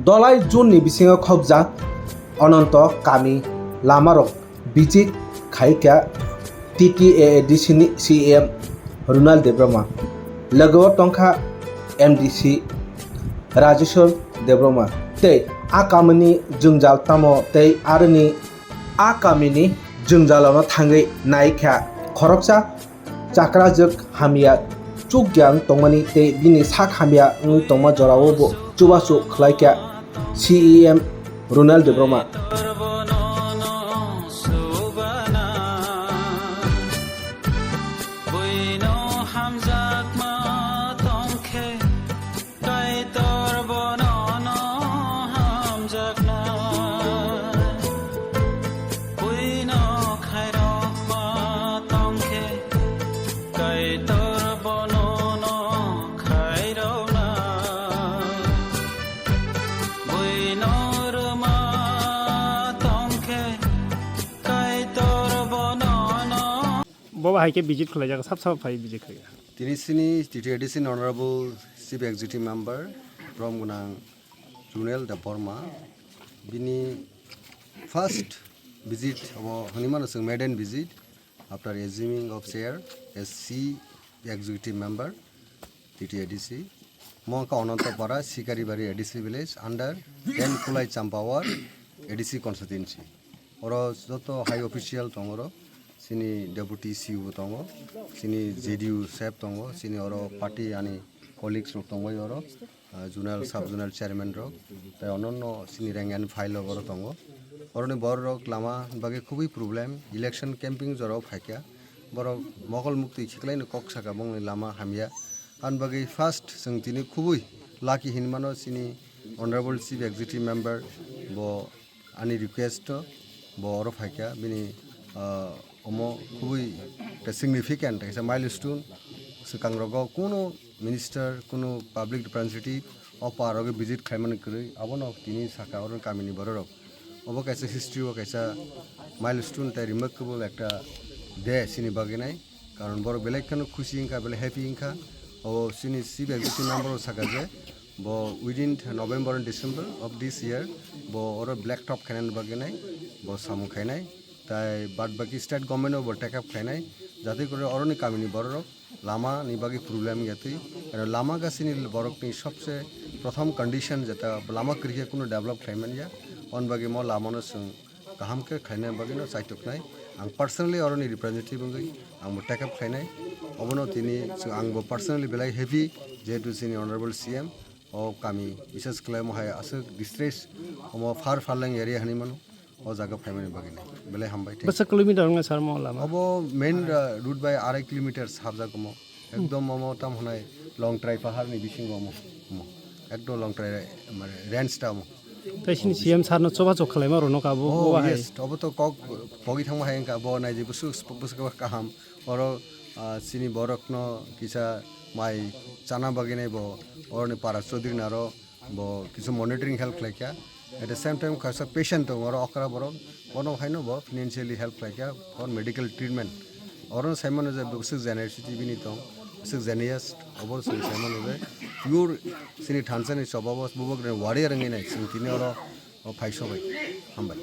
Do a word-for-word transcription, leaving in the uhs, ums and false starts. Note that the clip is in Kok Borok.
Dolai June ni bisingo khobjak Ononto kami lamarok visit khaikha T T A A D C ni C E M Ronald Debbarma, logo tongkha M D C Rajeshwar Debbarma tei a kamini jwngjal tamo tei aroni a kamini jwngjalono thangwi naikha khoroksa chakrajwk hamya chukya wng tongmani tei bini sak hamya wngwi tongma jorao bo chubachu khlaikha C E M Ronald Debbarma. Kaitor bono no hamjakna, buino khairokma tongkhe. Kaitor bono no khairokna, buino rwma tongkhe. Kaitor bono no. Bo bahai khe visit khlaijak, sab sab phai visit khlaijak. Tini sini T T A D C ni Honorable Chief Executive Member, Borom Gwnang Ronald Debbarma, bini first visit abo hwnwi mano chwng maiden visit after assuming of chair as C Executive Member T T A D C. Mo wngkha Onantapara, Sikaribari A D C village under ten Kulai Champawar A D C constituency. Oro joto high official tongo, oro chini deputy C E O bo tongo, chini J D U sep tongo, chini oro party ani colleagues rok tongbai oro, ah, zonal, sub zonal chairman rok, tei ononno chini rank and file rok oro tongo. Oroni borok rok lama bagwi khubui problem, election camping jorao phaikha, borok mokol muktwi khiklaino kok saka bongni lama hamya. Ani bagwi first chwng tini khubui lucky hinmano chini Honorable Chief Executive Member bo ani request o bo oro phaikha, bini, ah, omo khubui ekta significant, kaisa milestone. Swkang rogo kuno minister, kuno public representative o par rogo visit khlaimani kwrwi, abono tini saka oro kamini bororok. Obo kaisa history o kaisa milestone tei remarkable ekta day chini bagwi nai. Karon borok belai kheno khusi wngkha, belai happy wngkha. O chini chief executive member o saka je bo within November and December of this year bo oro black top khainani bagwi nai, bo samung khainai. Tai bad baki state government o bo take up khainai. Jate kore oroni kamini bororok lama ni bagwi problem ya twi. Aro lama gasini borokni sobse prothom condition jeta lama kwrwi khe kuno develop khlai manya. On bagwi mo lama no chwng kaham khe khlaina bagwino chaitok nai. Ang personally oroni representative wngwi ang bo take up khlainai. Obono tini chwng, ang bo personally belai happy, jehetu chini honorable C M o kami bises khlaimo hai aswk distress, omo far farlang area hinwi mano, o jaga phaimani bagwino belai hambai thik. Bwswk kilometer wngna sar mo lama? Obo main, uh, route bai arai kilometer habjak omo. Ekdom omo tam hwnai Longtrai pahar ni bisingo omo, omo. Ekdom Longtrai, mane, range ta omo. Tai sini C M sir no choba chok khlaima rwno ka bo, oh, bo hai. Yes, obo to kok pogwi thangma hai wngkha, bo nai je bwswk, bwswk kaham. Oro, ah, chini borok no kisa mai chana bagwi nai bo, oroni para Chaudhary naro bo kisa monitoring help khlaikha. At the same time, kaisa patient tongo, oro okra borok, bono haino bo financially help khlaikha for medical treatment. Oro saimano je bwswk generosity bini tong, bwswk generous, obo chwng saimano je pure chini thansa ni choba bo bubak rok warrior wngwi nai, chwng tini oro phai sobai. Hambai.